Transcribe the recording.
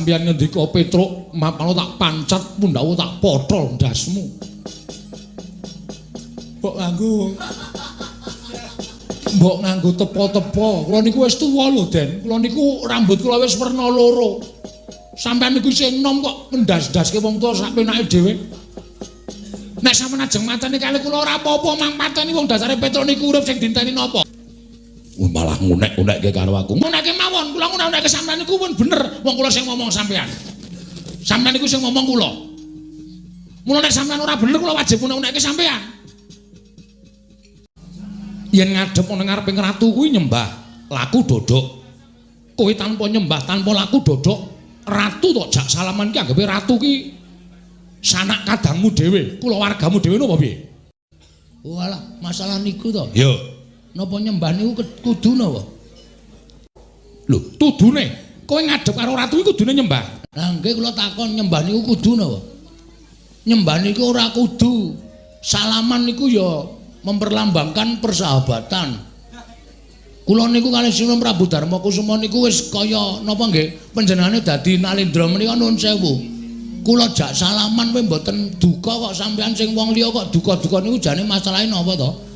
Sampeyan ngendika Petruk, mapano tak pancat pundhakmu tak potol ndasmu. Mbok nganggo Mbok nganggo tepo-tepo. Kula niku wis tuwa lho, Den. Kula niku rambut kula wis werna loro. Sampeyan niku isih enom kok ngendas-ndaske wong tuwa sak penake dhewe. Nek sampeyan ajeng mateni kali kula ora apa-apa, mang pateni wong dasare Petruk niku urip sing dinteni napa? Malah ngunek-unekke karo aku. Ngunekke mawon, kula ngunek-unekke sampeyan niku pun bener, wong kula sing ngomong sampeyan. Sampeyan niku sing ngomong kula. Mula nek sampeyan ora bener kula wajib ngunek-unekke sampeyan. Yen ngadhep ana ngareping ratu kuwi nyembah, laku dodok. Kowe tanpa nyembah, tanpa laku dodok, ratu tok jak salaman ki anggape ratu ki sanak kadangmu dhewe, kulawargamu dhewe napa piye? Walah, masalah niku to. Yo. Napa nyembah niku kudu napa? Lho, tudune kowe ngadhep karo ratu iki kudune nyembah. Lah nggih kula takon nyembah niku kudu napa? Nyembah niku ora kudu. Salaman niku ya memperlambangkan persahabatan. Kula niku kalih Sinuwun Prabu Darma Kusuma niku wis kaya napa nggih panjenengane dadi Nalendra menika nuwun sewu. Kula jak salaman kowe mboten duka kok sampean sing wong liya kok duka-duka niku jane masalahe napa to?